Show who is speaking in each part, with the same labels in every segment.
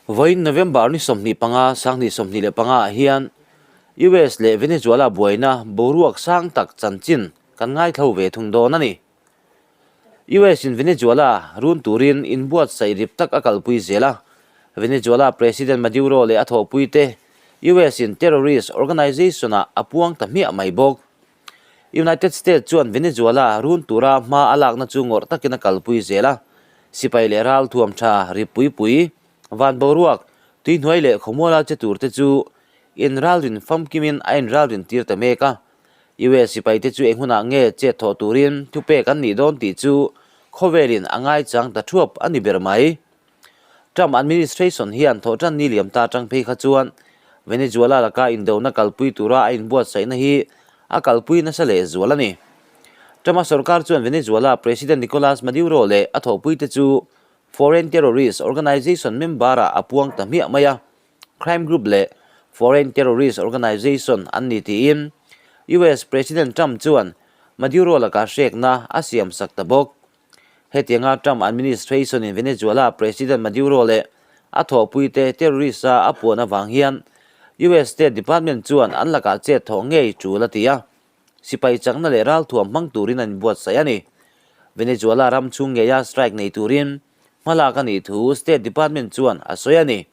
Speaker 1: Vawiin November ni 25, 2025 ah hian US leh Venezuela buaina boruak sang tak chanchin kan ngaithlo ve thung dawn a ni. US in Venezuela run turin inbuatsaih rip tak a kalpui zel a, Venezuela President Maduro leh a thawhpuite US in terrorist organization ah a puang ta hmiah mai bawk. United States chuan Venezuela run tura hma a lakna chu ngawrh takin a kalpui zel a, sipai leh ralthuam tha ri pui pui, van boruak, tuihnuai leh khawmuala che tur te chu inralrin famkimin a inralrin tir ta mek a. US sipai te chu eng hunah nge chet thawh turin thupek an nih dawn tih chu khawvelin a ngaichang ta thuap a ni ber mai. Trump administration hian thawhtan ni liam ta atang phei kha chuan Venezuela laka indona kalpui tura a inbuatsaihna hi a kalpui nasa leh zual a ni. Trump-a sorkar chuan Venezuela President Nicolas Maduro leh a thawhpuite chu foreign terrorist organization member-ah a puang ta hmiah mai a, crime group leh foreign terrorist organization an ni tiin US President Trump chuan Maduro laka hrekna a siamsak ta bawk. Hetianga Trump administration-in Venezuela President Maduro leh a thawhpuite terrorist-a a puan avang hian US State Department chuan an lakah chet thawh ngei tul a ti a, sipai chakna leh ralthuam hmang turin an inbuatsaih a ni. Venezuela ram chhung ngeia strike nei turin hmalak a nih thu State Department chuan a sawi a ni.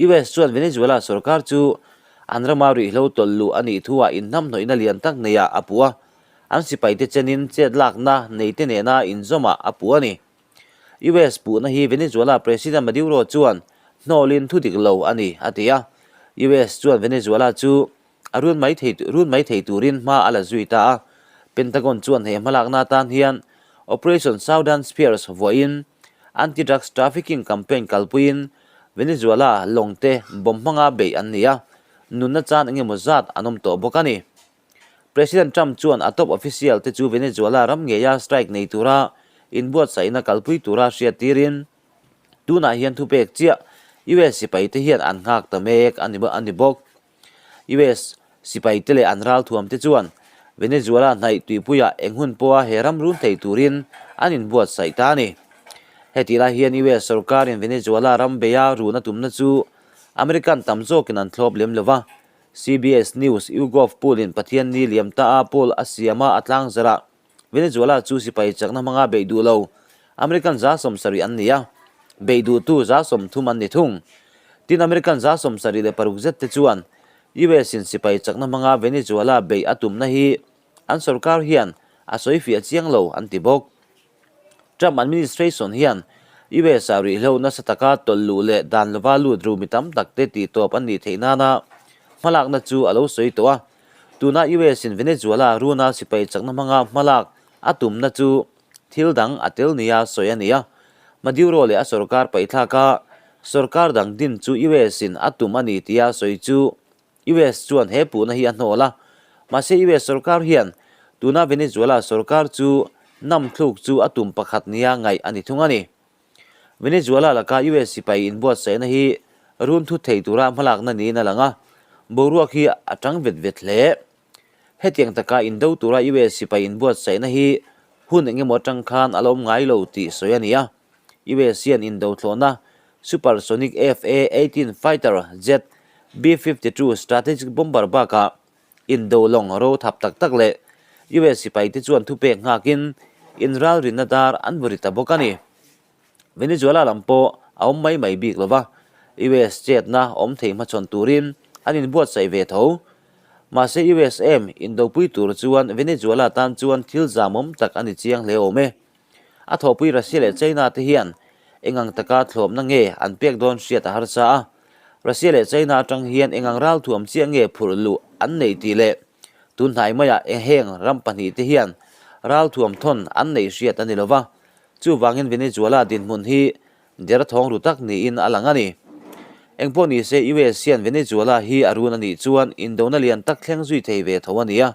Speaker 1: US chuan Venezuela sorkar chu an rama ruihhlo tawlh luh a nih thuah inhnamhnawihna lian tak neiah a puh a, an sipaite chenin chet lakna neite nena inzawmah a puh a ni. US puhna hi Venezuela President Maduro chuan hnawlin thu dik lo a ni, a ti a. US chuan Venezuela chu a run mai thei run mai thei turin hma a la zui ta a. Pentagon chuan he hmalakna atan hian Operation Southern Spears vuahin Anti-drugs trafficking campaign kalpuiin Venezuela lawng te bomb hmanga beih an ni a, nunna chan eng emaw zat an awm tawh bawk a ni. President Trump chuan a top official te chu Venezuela ram ngeia strike nei tura inbuatsaihna kalpui tura hriat tirin tunah hian thupek chiah US sipai te hian an nghak ta mek a ni bawk. US sipaite leh an ralthuamte chuan Venezuela hnaih tuipuiah eng hun pawha he ram run thei turin an inbuatsaih ta a ni. Hetih lai hian US sorkarin Venezuela ram beia run a tumna chu American tam zawkin an thlawp lem lo va. CBS News YouGov poll-in Pathianni liam ta a poll a siama a tlangzarah Venezuela chu sipai chakna hmanga beih duh lo American 70 an ni a, beih duhtu 30 an ni thung. Tin, American 76 zet te chuan US in sipai chakna hmanga Venezuela beih a tumna hi an sorkar hian a sawi fiah chiang lo an ti bawk. Trump administration hian US ah ruihhlo nasa taka tawlh luh leh dan lova lut ru mi tam tak te tihtawp an nih theih nana hmalakna chu a lo sawi tawh a. Tuna US in Venezuela runa sipai chakna hmanga hmalak a tumna chu thil dang a tel nia sawi a ni a. Maduro leh a sorkar paihthlaka sorkar dang din chu US in a tum a ni tia sawi chu US chuan he puhna hi a hnawl a. Mahse US sorkar hian tuna Venezuela sorkar chu nam thluk chu a tum pakhat nia ngaih a ni thung a ni. Venezuela laka US sipai inbuatsaihna hi run thut thei tura hmalakna niin a lang a, boruak hi a tang vet vet hle. Hetiang taka indo tura US sipai inbuatsaihna hi hun eng emaw atang khan a la awm ngai lo tih sawi a ni a. US hian indo thlawhna supersonic FA-18 fighter jet B-52 strategic bomber bakah Indo lawng ro thap tak tak leh US sipaite chuan thupek nghakin inralrinna dar an vaw ri ta bawk a ni. Venezuela lam pawh a awm mai mai bik lo va, US chetna awm thei hmachhawn turin an inbuatsaih ve tho. Mahse US em indopui tur chuan Venezuela tan chuan thil zamawm tak a ni chiang hle awm e. A thawhpui Russia leh China te hian eng ang taka thlawmna nge an pek dawn hriat a harsa a. Russia leh China atang hian eng ang ralthuam chiah nge phurh luh an neih tih leh tun hnai maiah heng ram pahnihte hian ralthuam thawn an neih hriat a ni lo va. Chuvangin Venezuela dinhmun hi der thawng ru tak niin a lang a ni. Engpawh nise US hian Venezuela hi a run a nih chuan indona lian tak thleng zui thei ve tho a ni a.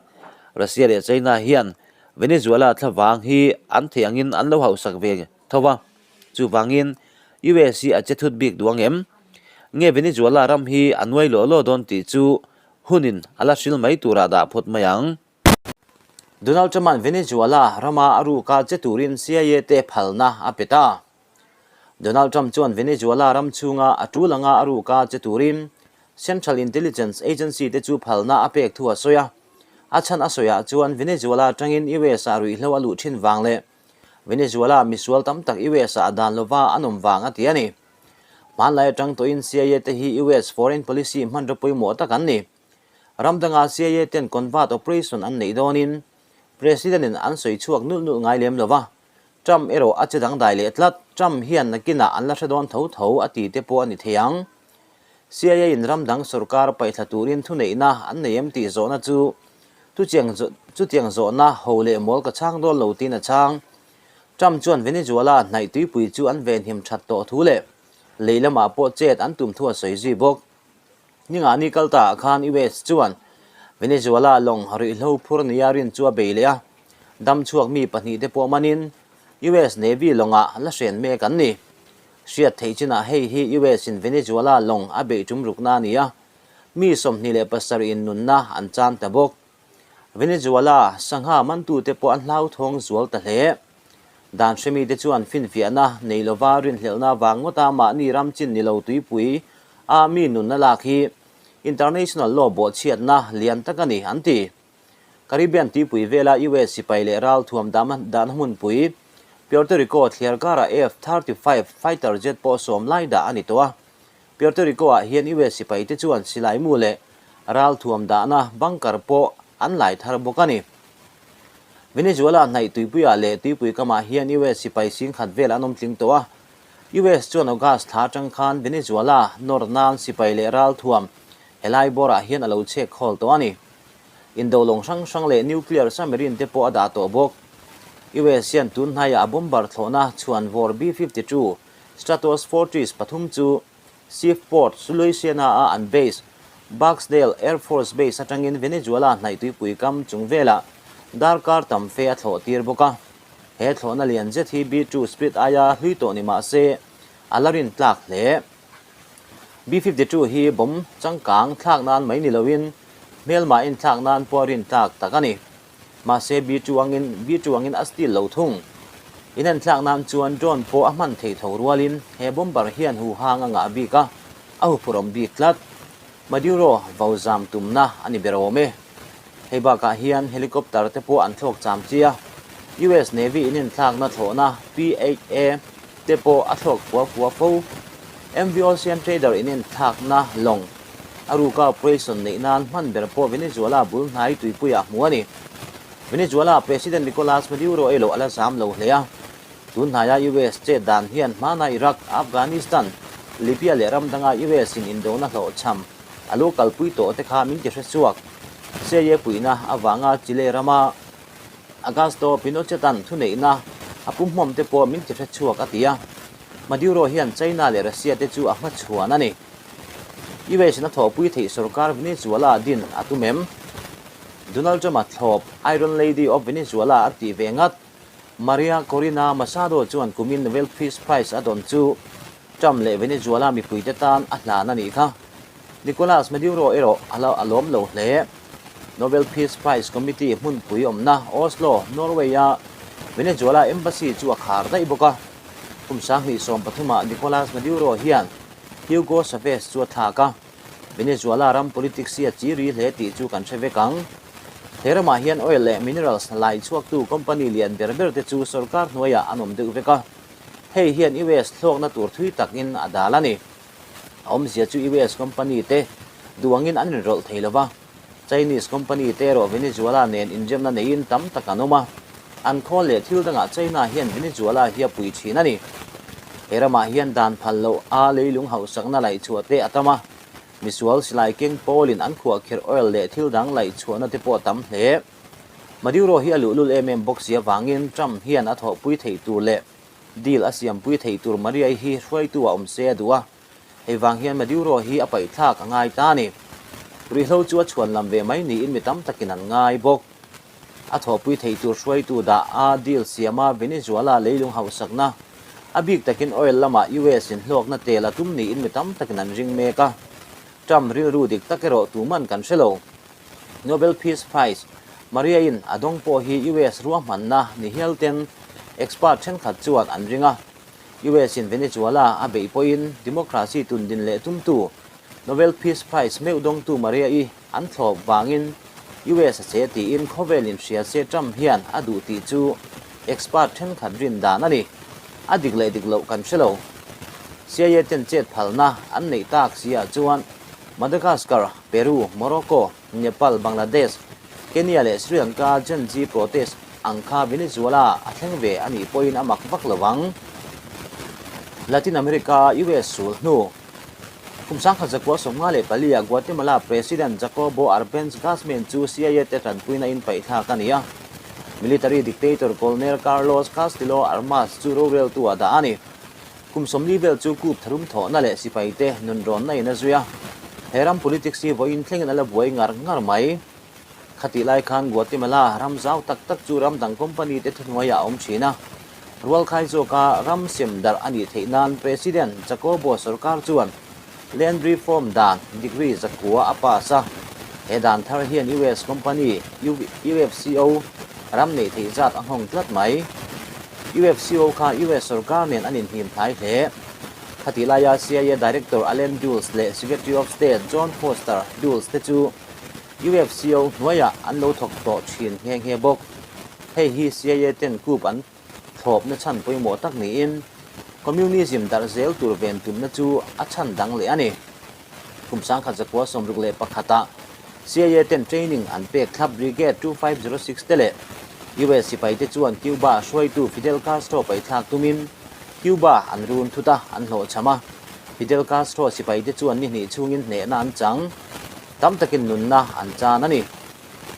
Speaker 1: Russia leh China hian Venezuela thlavang hi an theih angin an lo hauhsak ve tho va. Chuvangin US hi a che thut bik duh ang em? Nge Venezuela ram hi a nuai law law dawn tih chu hunin a la hril mai turah dah phawt mai ang. Donald Trump-a'n Venezuela rama a ruka che turin CIA te phalna a pe ta. Donald Trump chuan Venezuela ram chhunga a tul anga a ruka che turin Central Intelligence Agency te chu phalna a pek thu a sawi a. A chhan a sawiah chuan Venezuela atangin US-ah ruihhlo a luh thin vang leh Venezuela misual tam tak US-ah a dan lova an awm vang a ti a ni. Hmanlai atang tawhin CIA te hi US foreign policy hmanraw pawimawh tak an ni. Ram danga CIA ten convert operation an neih dawnin President-in an sawi chhuak nulh nulh ngai lem lova, Trump erawh a che dangdai leh tlat. Trump hian nakinah an la hre dawn tho tho a ti te pawh a ni thei ang. CIA in ram dang sorkar paihthla turin thuneihna an nei em tih zawhna chu chutiang chutiang zawhna ho leh mawl ka chhang dawn lo tiin a chhang. Trump chuan Venezuela hnaih tuipui chu an venhim that tawh thu leh lei lamah pawh chet an tum thu a sawi zui bawk. Ningah ni kal taah khan US chuan Venezuela lawng ruihhlo phur nia rin chu a bei leh a, dam chhuak mi pahnihte pawh manin US Navy lawngah la hren mek an ni. Hriat theih chinah hei hi US in Venezuela lawng a beih tum rukna a ni a, mi 27 in nunna an chan ta bawk. Venezuela sangha mantute pawh an hlauthawng zual ta hle. Dan hremite chuan finfiahna nei lova rinhlelhna vang ngawta mahni ram chin ni lo tuipui a mi nunna lak hi international law bawhchhiatna lian tak a ni an ti. Caribbean tuipui vela US sipai leh ralthuam dahna hmunpui Puerto Rico thliar karah F-35 fighter jet pawh sawm lai dah a ni tawh a. Puerto Rico-ah hian US sipaite chuan silaimu leh ralthuam dahna bunker pawh an lai thar bawk a ni. Venezuela hnaih tuipuiah leh tuipui kamah hian US sipai singkhat vel an awm tling tawh a. US chuan August thla atang khan Venezuela nawr nan sipai leh ralthuam helai bawrah hian a lo chhek khawl tawh a ni. Indo lawng hrang hrang leh nuclear submarine te pawh a dah tawh bawk. US hian tun hnaiah a bomber thlawhna chhuan vawr B-52 Stratos Fortress pathum chu Shreveport, Louisiana-a an base, Barksdale Air Force Base atangin Venezuela hnaih tuipui kam chung velah darkar tam fe a thlawh tir bawk a. He thlawhna lian zet hi B-2 Spirit aia hlui tawh ni mah se, a la rin tlak hle. B-52 hi bomb changkang thlak nan mai ni loin hmelmah inthlak nan pawh a rin tlak tak a ni. Mahse B-2 angin B-2 angin a steal lo thung. Inenthlak nan chuan drone pawh a hman thei tho rualin he bomber hian huhang a ngah bik a, a huphurhawm bik tlat. Maduro vau zam tumna a ni ber awm e. Hei bakah hian helicopter te pawh an thlawk cham chi a, US Navy inenthlakna thlawhna P-8A te pawh a thlawk fua fua fo. MV Ocean Trader inenthlakna lawng A ruka operation neih nan hman ber pawh Venezuela bul hnai tuipuiah hmu a ni. Venezuela President Nicolas Maduro eilo a la zam lo hle a. Tun hnaia US chet dan hian hmana Iraq, Afghanistan, Libya leh ram danga US in indona hlawhchham a lo kalpui tawh te kha min ti hre chhuak. CIA puihna avanga Chile rama Augusto Pinochet-a'n thuneihna a pumhmawm te pawh min ti hre chhuak a ti a. Maduro hian China leh Russia te chu a hmachhuan a ni. US in a thawhpui theih sorkar Venezuela din a tum em? Donald Trump-a thlawp Iron Lady of Venezuela a tih ve ngat. Maria Corina Machado chuan kumin Nobel Peace Prize a dawn chu Trump leh Venezuela mipuite tan a hlan a nih kha. Nicolas Maduro erawh a lo a lawm lo hle. Nobel Peace Prize Committee hmunpui awmna Oslo, Norway-a Venezuela Embassy chu a khar daih bawk a. Kum 2013-ah Nicolas Maduro hian Hugo Chavez chu a thlak a, Venezuela ram politics hi a chi ri hle tih chu kan hre vek ang. He ramah hian oil leh minerals lai chhuaktu company lian ber ber te chu sorkar hnuaiah an awm deuh vek a, hei hian US hlawkna tur thui takin a dal a ni. A awmzia chu US company te duangin an inrawlh thei lo va. Chinese company te erawh Venezuela nen inremna neiin tam tak an awm a, an khawl leh thil dangah China hian Venezuela hi a pui thin a ni. He ramah hian dan phal loh a leilung hauhsakna laihchhuah te a tam a, misual silai keng pawlin an khuahkhirh oil leh thil dang laihchhuahna te pawh a tam hle. Maduro hi a luhlul em em bawk si avangin Trump hian a thawhpui theih tur leh deal a siampui theih tur Maria-i hi hruaitu a awm se a duh a. Hei vang hian Maduro hi a paihthlak a ngai ta a ni. Ruihhlo chu a chhuan lam ve mai niin mi tam takin an ngai bawk. A thawhpui theih tur hruaitu dah a deal siama Venezuela leilung hausakna, a bik takin oil lamah US in hlawkna tel a tum niin mi tam takin an ring mek a. Trump rilru dik tak erawh tuman kan hre lo. Nobel Peace Prize Maria-in a dawng pawh hi US ruahmanna ni hial ten expert thenkhat chuan an ring a. US in Venezuela a beih pawhin democracy tundin leh tumtu Nobel Peace Prize meuh dawngtu Maria-i an thlawp vangin US a che tiin khawvel inhria se Trump hian a duh tih chu expert thenkhat rin dan a ni. A dik leh dik loh kan hre lo. CIA ten chet phalna an neih tak si ah chuan Madagascar, Peru, Morocco, Nepal, Bangladesh, Kenya leh Sri Lanka Gen Z protest ang kha Venezuela a thleng ve a nih pawhin a mak vak lo ang. Latin America US sul hnu Kum 1994 ah Guatemala President Jacobo Arbenz Guzman chu CIA te tanpuina in paihthlak a ni a. Military dictator Colonel Carlos Castillo Armas chu roreltu ah dah a ni. Kum 40 vel chu coup tharum thawhna leh sipai te nunrawnna in a zui a. He ram politics hi vawiin thlengin a la buai ngar ngar mai. Khatih lai khan Guatemala ram zau tak tak chu ram dang company te thuhnuaiah a awm thin a. Rualkhai zawka ram sem darh a nih theih nan President Jacobo sorkar chuan Land Reform dan degree zakua a pass a. He dan thar hian US company UFCO ram neih theih zat a nghawng tlat mai. UFCO kha US sorkar nen an inhnim hnai hle. Khatih laia CIA Director Allen Dulles leh Secretary of State John Foster Dulles te chu UFCO hnuaiah an lo thawk tawh thin nghe nghe bawk. Hei hi CIA ten coup an thlawpna chhan pawimawh tak niin Communism darh zel tur ven tumna chu a chhan dang leh a ni. Kum 1961 ah CIA ten training an pek thlap Brigade 2506 te leh US sipai te chuan Cuba hruaitu Fidel Castro paihthlak tumin Cuba an run thut a, an hlawhchham a. Fidel Castro sipai te chuan ni hnih chhungin hnehna an chang. Tam takin nunna an chan a ni.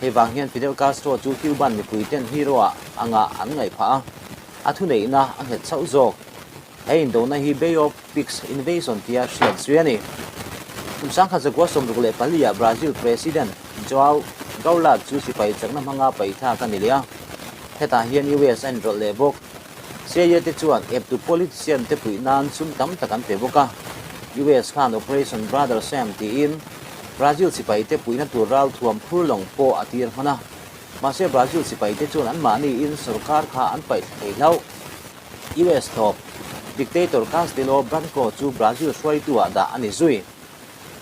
Speaker 1: Hei vang hian Fidel Castro chu Cuban mipui ten hero ah anga an ngaih phah a, a thuneihna a nghet chauh zawk. He indona hi Bay of Pigs Invasion tia hriat zui a ni. Kum 1964 ah Brazil President Joao Goulart chu sipai chakna hmanga paihthlak a ni leh a, hetah hian US a inrawlh leh bawk. CIA te chuan eptu politician te puih nan sum tam tak an pe bawk a. US khan Operation Brother Sam tiin Brazil sipai te puihna tur ralthuam phur lawng pawh a tir hman a. Mahse Brazil sipai te chuan anmahni in sorkar kha an paih thla thei hlauh. US tawp Dictator Castelo Branco chu Brazil hruaitu ah dah a ni zui.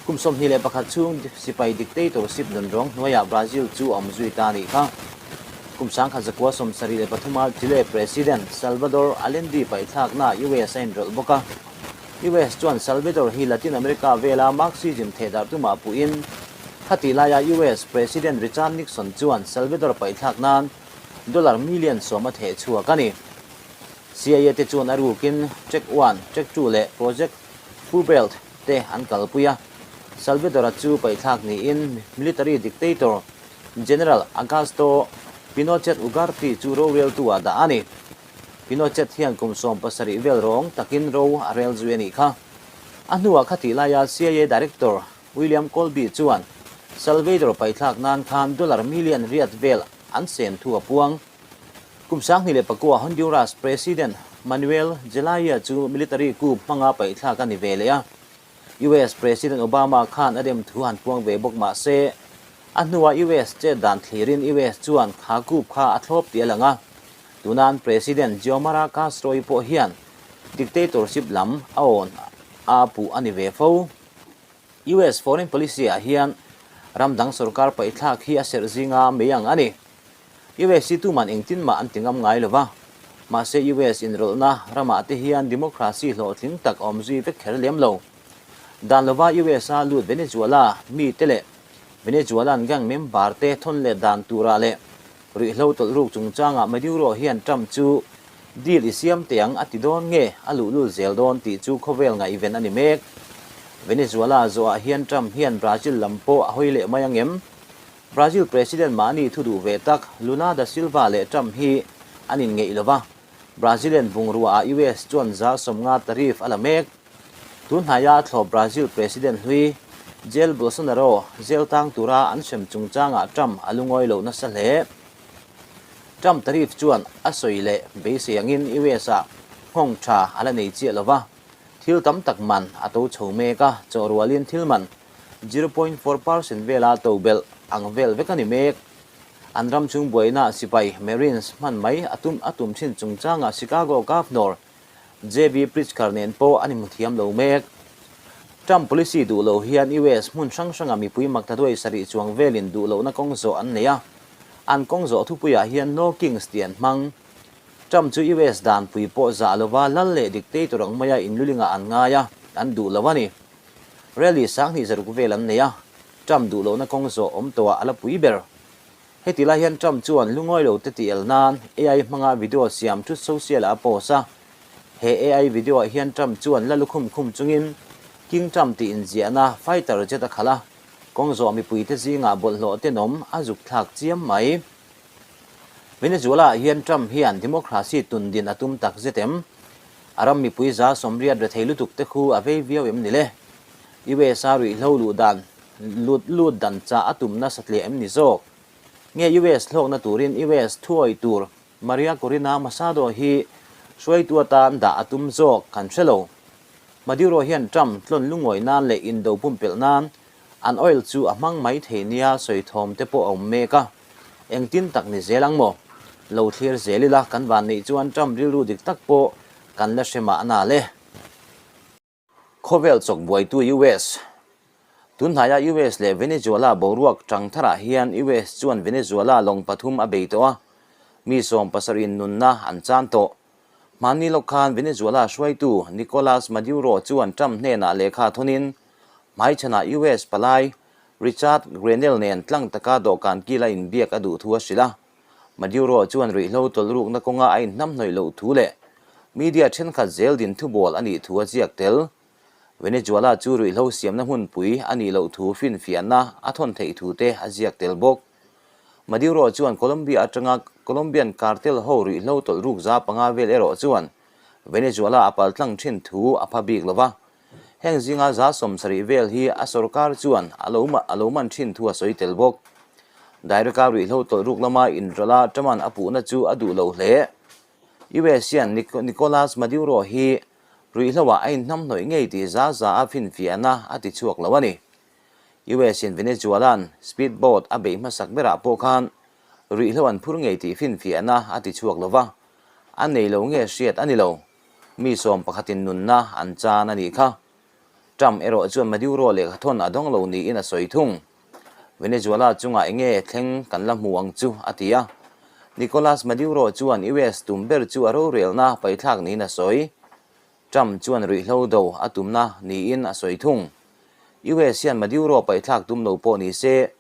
Speaker 1: Kum 21 chhung sipai dictatorship nunrawng hnuaiah Brazil chu a awm zui ta a nih kha. Kum 1973 a Chile President Salvador Allende paihthlaknaah US a inrawlh bawk a. US chuan Salvador hi Latin America vela Marxism thehdarh tumah puhin khatih laia US President Richard Nixon chuan Salvador paihthlak nan dollar million 10 a theh chhuak a ni. CIA te chuan a rukin Track One, Track Two leh Project Fulbright te an kalpui a. Salvador-a chu paihthlak niin military dictator General Augusto Pinochet Ugarte chu roreltu-ah dah a ni. Pinochet hian kum 17 vel rawng takin ro a rel zui a nih kha. A hnuah khatih laia CIA Director William Colby chuan Salvador paihthlak nan khan dollar million riat vel an sem thu a puang. Kum 2009 Honduras President Manuel Zelaya chu military coup hmanga paihthlak a ni ve leh a. US President Obama khan a rem thu han puang ve bawk mah se, a hnuah US chet dan thlirin US chuan kha coup kha a thlawp tih a lang a. Tunan President Xiomara Castro-i pawh hian dictatorship lam a awn a puh a ni ve fo. US foreign policy ah hian ram dang sorkar paihthlak hi a serh zinga mei ang a ni. US hi tuman engtin mah an ti ngam ngai lo va, mahse US inrawlhna ramah te hian democracy hlawhtling tak a awm zui vek kher lem lo. Dan lova US a lut Venezuela mite leh Venezuelan gang member te thawn let dan turah leh ruihhlo tawlh ruk chungchangah Maduro hian Trump chu deal i siam teh ang a ti dawn nge a luhlul zel dawn tih chu khawvel ngaihven a ni mek. Venezuela zawhah hian Trump hian Brazil lam pawh a hawi leh mai ang em? Brazil President mahni thu duh ve tak Lula da Silva leh Trump hi an inngeih lo va, Brazilian bungruaah US chuan 50% tariff a la mek. Tun hnaia thlawp Brazil President hlui Jair Bolsonaro jail tang tura an hrem chungchangah Trump a lungawi lo nasa hle. Trump tariff chuan a sawi leh beisei angin US-ah nghawng tha a la nei chiah lo va, thil tam tak man a to chho mek a, chawhrualin thil man 0.4% vela to belh ang vel vek a ni mek. An ram chung buaina sipai, Marines, hman mai a tum a tum thin chungchangah Chicago Governor JB Pritzker nen pawh an inhmu thiam lo mek. Trump policy duh lo hian US hmun hrang hranga mipui maktaduai sarih chuang velin duh lohna kawng zawh an nei a, an kawng zawh thupuiah hian No Kings tih an hmang. Trump chu US danpui pawh zah lova lal leh dictator ang maia inlulingah an ngai a, an duh lo a ni. Rally 2000 zaruk vel an nei a, Trump duh lohna kawng zawh awm tawhah a la pui ber. Heti lai hian Trump chuan lungawi lo te tih el nan AI hmanga video siam Truth Social ah a post a. He AI video ah hian Trump chuan la lukhum khum chungin King Trump tih inziahna fighter jet a khalh a, kawng zawh mipuite zingah bawlhhlawh tenawm a zuk thlak chiam mai. Venezuela ah hian Trump hian democracy tun din a tum tak zet em? A ram mipui 180 rethei lutuk te khu a vei viau em ni le? US a ruihhlo luh dan lut lut dan chah a tum nasa tle em ni zawk? Nge US hlawkna turin US thuawih tur Maria Corina Machado hi hruaitu atan dah a tum zawk kan hre lo. Maduro hian Trump tlawn lungawi nan leh indo pumpelh nan an oil chu a hmang mai thei nia sawi thawm te pawh a awm mek a. Engtin tak ni zel ang maw? Lo thlir zel ila kan van neih chuan Trump rilru dik tak pawh kan la hre mahna le. Khawvel chawk buaitu US. Tunhnaia US leh Venezuela boruak tang tharah hian US chuan Venezuela lawng pathum a bei tawh a, mi 70 in nunna an chan tawh. Hmanni lawk khan Venezuela hruaitu Nicolas Maduro chuan Trump hnenah lehkha thawnin hmaichhanah US palai Richard Grenell nen tlang taka dawhkan kila inbiak a duh thu a hrilh a. Maduro chuan ruihhlo tawlhrukna kawnga a inhnamhnawih loh thu leh media thenkhat zel din thubawl a nih thu a ziak tel. Venezuela chu ruihhlo siamna hmunpui a nih loh thu finfiahna a thawn theih thu te a ziak tel bawk. Maduro chuan Colombia atanga Colombian cartel ho ruihhlo tawlhruk 500 vel erawh chuan Venezuela a paltlang thin thu a pha bik lo va. Heng zinga 70 vel hi a sorkar chuan a lo a lo man thin thu a sawi tel bawk. Direct-a ruihhlo tawlhruk lama inrawlh a Truman a puhna chu a duh lo hle. US hian Nicolas Maduro hi ruihhloah a inhnamhnawih ngei tih za za a finfiahna a ti chhuak lo a ni. US in Venezuela'n speed boat a beih hmasak berah pawh khan ruihhlo an phur ngei tih finfiahna a ti chhuak lo va, a nei lo nge hriat a ni lo. Mi 11 in nunna an chan a nih kha. Trump erawh chuan Maduro lehkha thawn a dawng lo niin a sawi thung. Venezuela chungah enge thleng kan la hmu ang chu, a ti a. Nicolas Maduro chuan US tum ber chu a rorelna paithlak niin a sawi. Trump chuan ruihhlo do a tumna niin a sawi thung. US hian Maduro paithlak tum lo pawh ni se,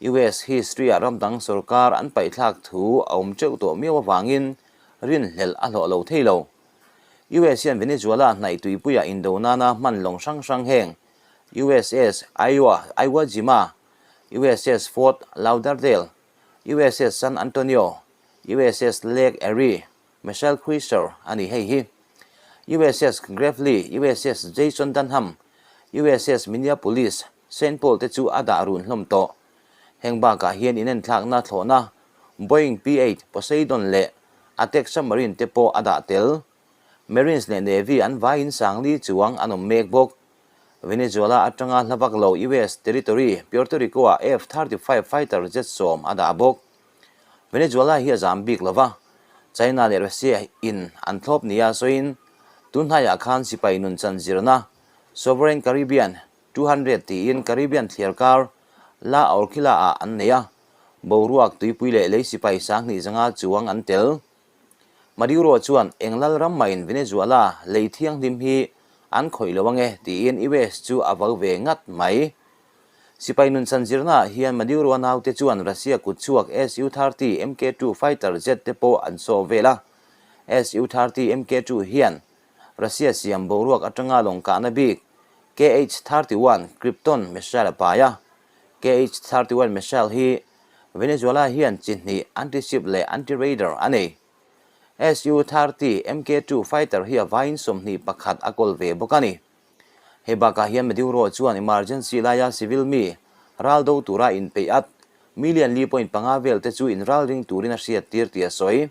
Speaker 1: US history-ah ramdang sorkar an paihthlak thu a awm teuh tawh miau avangin rinhlelh a hlawh lo thei lo. US hian Venezuela hnaih tuipuiah indo nana hman lawng hrang hrang heng USS Iowa, Iwo Jima, USS Fort Lauderdale, USS San Antonio, USS Lake Erie, Missile Cruiser a ni hei hi. USS Gravely, USS Jason Dunham, USS Minneapolis, Saint Paul te chu a dah run hlawm tawh. Heng bakah hian inenthlakna thlawhna Boeing P-8 Poseidon leh Atek submarine te pawh a dah tel. Marines leh Navy an vaiin 4000 chuang an awm mek bawk. Venezuela atanga hla vak lo US territory Puerto Rico-ah F-35 fighter jet 10 a dah bawk. Venezuela hi a zam bik lo va, China leh Russia in an thlawp nia sawiin tunhnaiah khan sipai nunchan zirna Sovereign Caribbean 200 tiin Caribbean thliarkar La Orquilla-ah an nei a, boruak tuipui leh lei sipai 2500 chuang an tel. Maduro chuan eng lal ram mahin Venezuela lei thianghlim hi an khawih lo ange tiin US chu a vau ve ngat mai. Sipai nunchan zirnaah hian Maduro-a naute chuan Russia kutchhuak Su-30 Mk2 fighter jet te pawh an sawh vel a. Su-30 Mk2 hian Russia siam boruak atanga lawng kahna bik KH-31 Krypton missile a pai a. KH-31 missile hi Venezuela hian chi hnih anti-ship leh anti-radar a nei. Su-30 Mk2 fighter hi a vaiin 21 a kawl ve bawk a ni. Hei bakah hian Maduro chuan emergency laia civil mi ral do tura inpeih at million 4.5 vel te chu inralring turin a hriattir tih a sawi.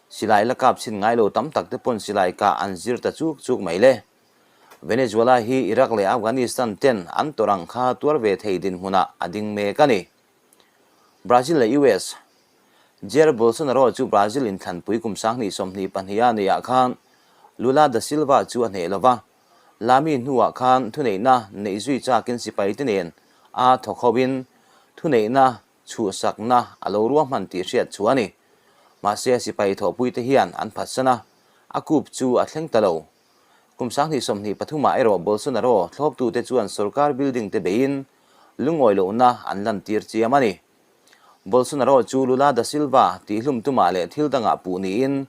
Speaker 1: Silai la kap chhin ngai lo tam tak te pawn silai kah an zir ta chuk chuk mai le. Venezuela hi Iraq leh Afghanistan ten an tawrh ang kha tuar ve thei dinhmunah a ding mek a ni. Brazil leh US. Jair Bolsonaro chu Brazil inthlanpui kum 2022 a neihah khan. Lula da Silva chu a hneh lo va. Lami hnuah khan thuneihna neih zui chakin sipaite nen a thawk hovin thuneihna chhuhsakna a lo ruahman tih hriat chu a ni. Mahse a sipai thawhpuite hian an phatsan a, a coup chu a thleng ta lo. Kum 2023 ah erawh Bolsonaro thlawptute chuan sorkar building te beiin lungawi lohna an lantir chiam a ni. Bolsonaro chu Lula da Silva tihhlum tumah leh thil dangah puh niin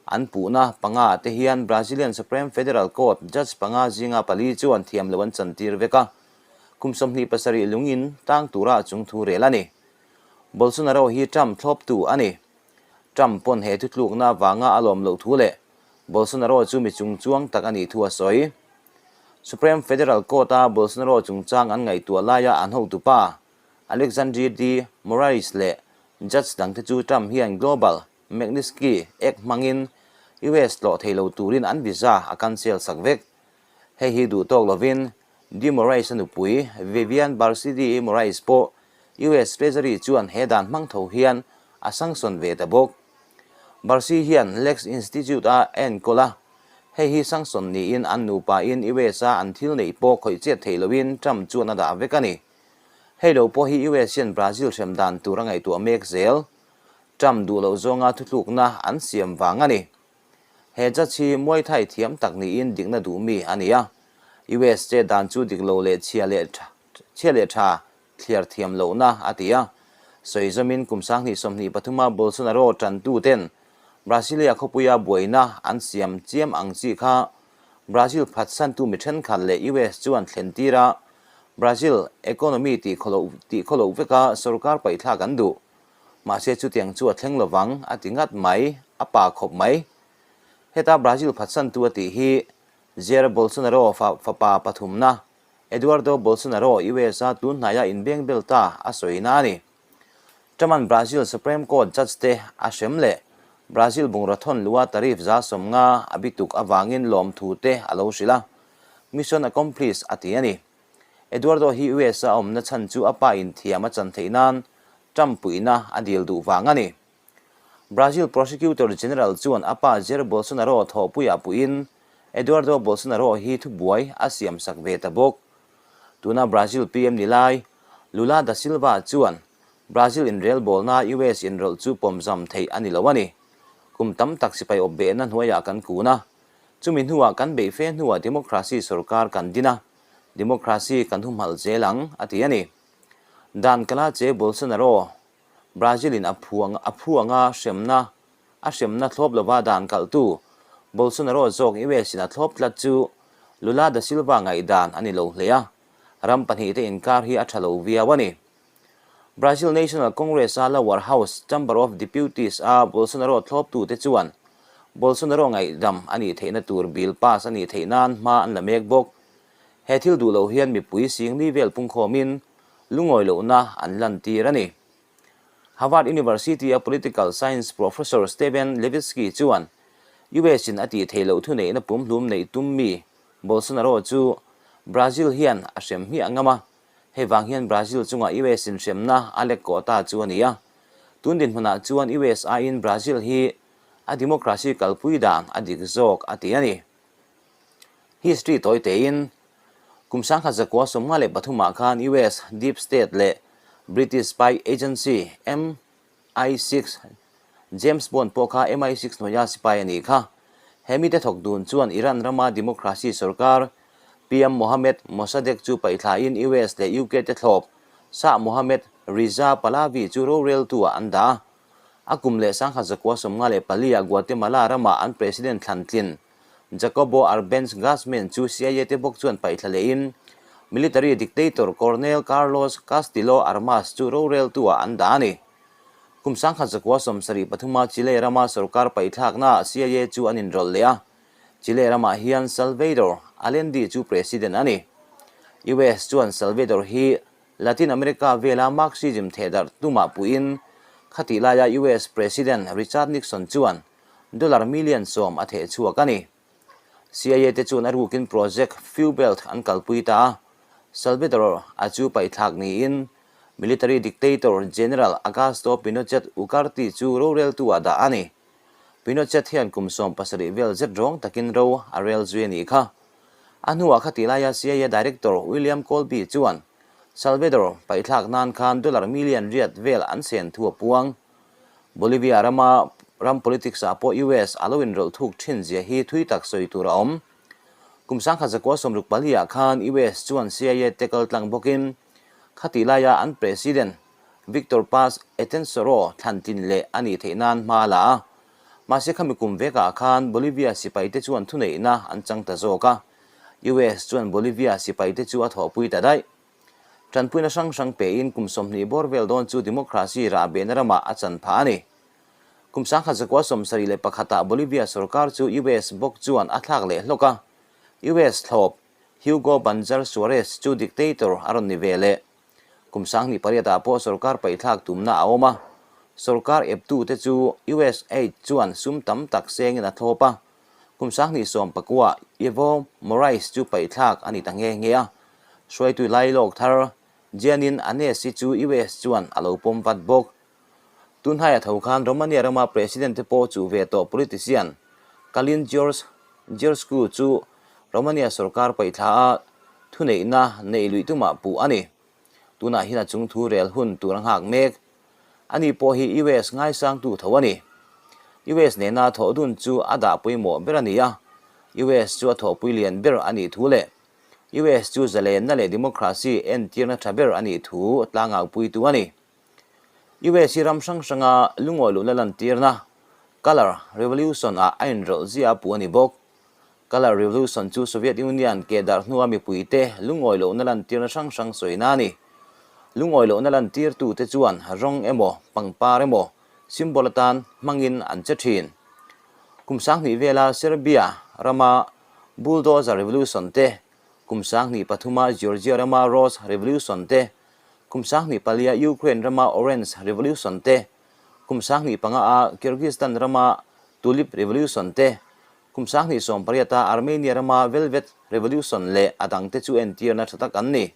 Speaker 1: an puhna panga te hian Brazilian Supreme Federal Court judge panga zinga pali chuan thiam lo an chantir vek a, kum 27 lungin tang tura a chung thu rel a ni. Bolsonaro hi Trump thlawptu a ni. Trump pawn he thutlukna avanga a lawm loh thu leh Bolsonaro chu mi chungchuang tak a nih thu a sawi. Supreme Federal Court-a Bolsonaro chungchang an ngaihtuah laia an hotupa Alexandre de Moraes leh judge dangte chu Trump hian Global Magnitsky Act hmangin US tlawh thei lo turin an visa a cancel sak vek. Hei hi duh tawk lovin de Moraes-a nupui Vivian Barsi de Moraes pawh US Treasury chuan he dan hmang tho hian a sanction ve ta bawk. Barsi hian Lex Institute a enkawl a, hei hi sanction niin an nupain US-a an thil neih pawh khawih chet thei loin Trump chuan a dah vek a ni. Hei lo pawh hi US hian Brazil hrem dan tur a ngaihtuah mek zel. Trump duh loh zawnga thutlukna an siam vang a ni. He judge hi Muay Thai thiam tak niin dikna duh mi a ni a. US che dan chu dik lo leh chhia leh chhia leh tha thliar thiam lohna a ti a. Sawi zawmin kum 2023 a Bolsonaro tantu ten Brasilia khawpuia buaina an siam chiam ang chi kha Brazil phatsantu mi thenkhat leh US chuan thlen tir a, Brazil economy tih khawloh veka sorkar paihthlak an duh. Mahse chutiang chu a thleng lovang a ti ngat mai, a pa khawp mai. Heta Brazil phatsantu a tih hi Jair Bolsonaro fapa pathumna Eduardo Bolsonaro US-a tun hnaia inbeng bel ta a sawina a ni. Truman Brazil Supreme Court judge te a hrem leh Brazil bungraw thawn lua tariff 50% a bituk avangin lawmthu te a lo hrilh a, mission accomplished a ti a ni. Eduardo hi US-a awmna chhan chu a pa inthiam a chan theih nan Trump puihna a dil duh vang a ni. Brazil Prosecutor General chuan a pa Jair Bolsonaro thawhpuiah puihin Eduardo Bolsonaro hi thubuai a siamsak ve ta bawk. Tuna Brazil PM ni lai, Lula da Silva chuan Brazil inrelbawlna US inrawlh chu pawmzam theih a ni lo a ni. Kum tam tak sipai awp behna hnuaiah kan kun a, chumi hnuah kan beih fe hnuah democracy sorkar kan din a, democracy kan humhalh zel ang, a ti a ni. Dan kala che Bolsonaro, Brazil-in a phu a phu anga hremna a hremna thlawp lova dan kalhtu Bolsonaro zawk US-in a thlawp tlat chu Lula da Silva ngaihdan a ni lo hle a, ram pahnihte inkar hi a tha lo viau a ni. Brazil National Congress-a Lower House, Chamber of Deputies-a Bolsonaro thlawptute chuan Bolsonaro ngaihdam a nih theihna tur bill pass a nih theih nan hma an la mek bawk. He thil duh loh hian mipui singli vel pungkhawmin lungawi lohna an lantir a ni. Harvard University-a political science professor Steven Levitsky chuan US-in a tih theih loh thuneihna pumhlum neih tum mi Bolsonaro chu Brazil hian a hrem hmiah ngam a, hei vang hian Brazil chunga US-in hremna a lek kawh ta chu a ni a. Tun dinhmunah chuan US aiin Brazil hi a democracy kalpui dan a dik zawk a ti a ni. History tawi tein kum 1993 ah khan US Deep State leh British spy agency MI6, James Bond pawh kha MI6 hnuaia spy a nih kha. He mite thawk dun chuan Iran rama democracy sorkar PM Mohammad Mossadegh chu paihthlain US leh UK te thlawp Shah Mohammad Reza Pahlavi chu roreltu-ah an dah a. A kum leh 1994 ah Guatemala rama an president thlan tlin Jacobo Arbenz Guzman chu CIA te bawk chuan paihthla lehin military dictator Colonel Carlos Castillo Armas chu roreltu-ah an dah a ni. Kum 1973 a Chile rama sorkar paihthlaknaah CIA chu an inrawlh leh a, Chile ramah hian Salvador Allende chu president a ni. US chuan Salvador hi Latin America vela Marxism thehdarh tumah puihin khatih laia US President Richard Nixon chuan dollar million 10 a theh chhuak a ni. CIA te chuan a rukin Project Fuelbelt an kalpui ta a, Salvador a chu paihthlak niin military dictator General Augusto Pinochet Ugarte chu roreltu-ah dah a ni. Pinochet hian kum 70 vel zet rawng takin ro a rel zui a nih kha. A hnuah khatih laia CIA Director William Colby chuan Salvador paihthlak nan khan dollar million riat vel an sen thu a puang. Bolivia rama ram politics ah pawh US a lo inrawlh thuk thin zia hi thui tak sawi tur a awm. Kum 1964 ah khan US chuan CIA te kal tlang bawkin khatih laia an President Victor Paz Etensoro thlan tlin leh a nih theih nan hma a la a. Mahse khami kum vekah khan Bolivia sipaite chuan thuneihna an chang ta zawk a. US chuan Bolivia sipaite chu a thawhpui ta daih. Tanpuina hrang hrang pein kum 20 bawr vel dawn chu democracy rahbehna ramah a chan phah a ni. Kum 1971 ah Bolivia sorkar chu US bawk chuan a thlak leh hlawk a. US thlawp Hugo Banzer Suarez chu dictator a rawn ni ve leh. Kum 2008 ah pawh sorkar paihthlak tumna a awm a. Sorkar eptute chu USAID chuan sum tam tak sengin a thlawp a. Kum 2019 Evo Morales chu paihthlak a ni ta nghe nghe a. Hruaitu lailawk thar Jeanine Anesi chu US chuan a lo pawm vat bawk. Tunhnaia tho khan Romania rama President te pawh chuh ve tawh politician Calin George Georgescu chu Romania sorkar paihthla a thuneihna neih luih tumah puh a ni. Tunah hian a chung thu rel hun tur a nghak mek. Ani pawh hi US ngaisangtu tho a ni. US nena thawh dun chu a dah pawimawh ber a ni a, US chu a thawhpui lian ber a nih thu leh US chu zalenna leh democracy entirna tha ber a nih thu tlangaupuitu a ni. US hi ram hrang hranga lungawi luhna lantirna Colour Revolution ah a inrawlh zia a puh a ni bawk. Colour Revolution chu Soviet Union keh darh hnua mipuite lungawi lohna lantirna hrang hrang sawina a ni. Lungawi lohna lantirtute chuan rawng emaw, pangpar emaw symbol atan hmangin an che thin. Kum 2000 vela Serbia rama Bulldozer Revolution te, kum 2003 a Georgia rama Rose Revolution te, Kum 2004 a Ukraine rama Orange Revolution te, kum 2005 a Kyrgyzstan rama Tulip Revolution te, kum 2018 a Armenia rama Velvet Revolution leh a dangte chu entirna tha tak an ni.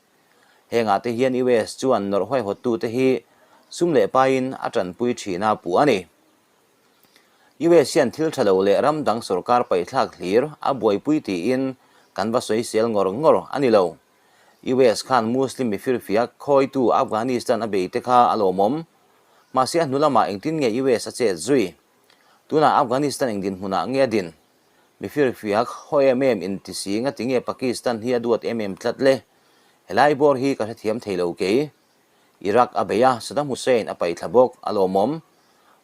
Speaker 1: Hengah te hian US chuan nawrh huaihawttute hi sum leh paiin a tanpui thin a puh a ni. US hian thil tha lo leh ram dang sorkar paihthlak hlir a buaipui tiin kan va sawisel ngawr ngawr a ni lo. US khan Muslim mifirfiak khawitu Afghanistan a bei te kha a lawmawm. Mahse a hnu lamah engtin nge US a chet zui? Tunah Afghanistan eng dinhmunah nge a din? Mifirfiak haw em em inti si ngati nge Pakistan hi a duat em em tlat le? Helai bawr hi ka hrethiam thei lo kei. Iraq a bei a, Saddam Hussein a paihthla bawk, a lawmawm.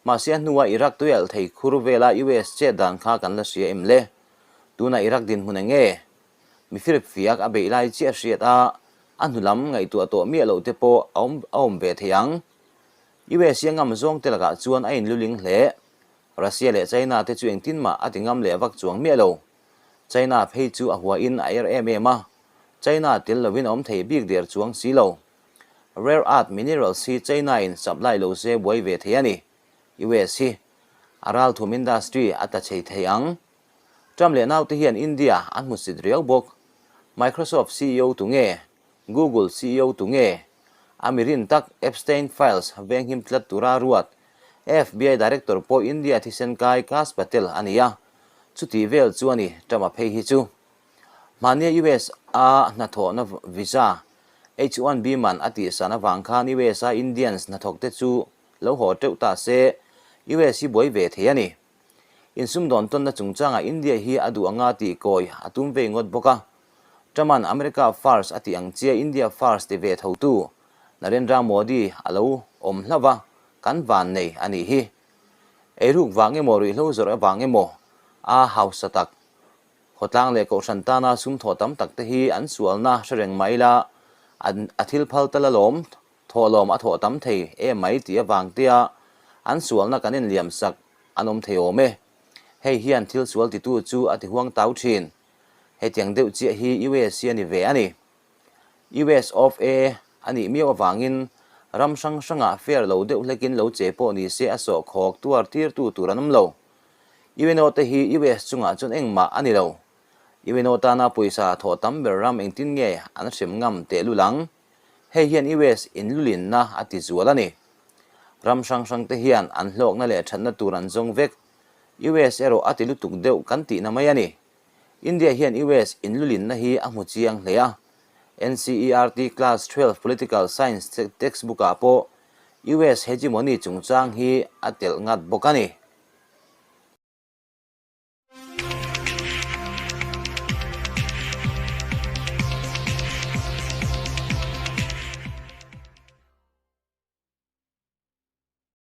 Speaker 1: Mahse a hnua Iraq tuialh thei khur vela US chet dan kha kan la hria em le? Tunah Iraq dinhmun eng nge? Mifirfiak a beih lai chiah hriat a, a hnu lam ngaihtuah tawh miah loh te pawh a awm a awm ve thei ang. US hi a ngam zawng te lakah chuan a inluling hle. Russia leh China te chu engtin mah a ti ngam leh vak chuang miah lo. China phei chu a huain a er em em a, China tel lovin a awm thei bik der chuang si lo. Rare earth minerals hi China in supply lo se buai ve thei a ni. US hi a ralthum industry a tla chei thei ang. Trump leh naute hian India an hmusit riau bawk. Microsoft ceo tu nge? Google ceo tu nge? A mi rin tak Epstein Files venghim tlat tura ruat FBI director pawh India thisen kai Kash Patel a ni a, chutih vel chu a ni Trump-a phei hi chu. Hmahnia US a hnathawhna visa H-1B man a tihsan avang khan US a Indians hnathawkte chu lo haw teuh ta se US hi buai ve thei a ni. Insumdawn tawnna chungchangah India hi a duh anga tih kawi a tum vei ngawt bawk a. Trump-a'n America First a tih ang chiah India First ti ve thotu Narendra Modi a lo awm hlauh va, kan van nei a nih hi. Eiruk vang emaw ruihhlo zawrh avang emaw a hausa tak khawtlang leh kohhran tana sum thawh tam tak te hi an sualna hre reng mah ila a thil phal tal alawm Thawhlawm a thawh tam thei em mai tih avang tia an sualna kan inliam sak an awm thei awm e. Hei hian thil sual titu chu a ti huang tau thin. Hetiang deuh chiah hi US hi a ni ve a ni. US of A a nih miau avangin ram hrang hrangah fair lo deuh hlekin lo che pawh ni se a sawhkhawk tuar tirtu tur an awm lo. UNO te hi US chungah chuan engmah a ni lo. UNO tana pawisa thawh tam ber ram engtin nge an hrem ngam tehlul ang? Hei hian US inlulinna a ti zual a ni. Ram hrang hrang te hian an hlawkna leh thatna tur an zawng vek. US erawh a ti lutuk deuh kan tihna mai a ni. India hian US inlulinna hi a hmu chiang hle a. NCERT Class 12 Political Science textbook-ah pawh US hegemony chungchang hi a telh ngat bawk a ni.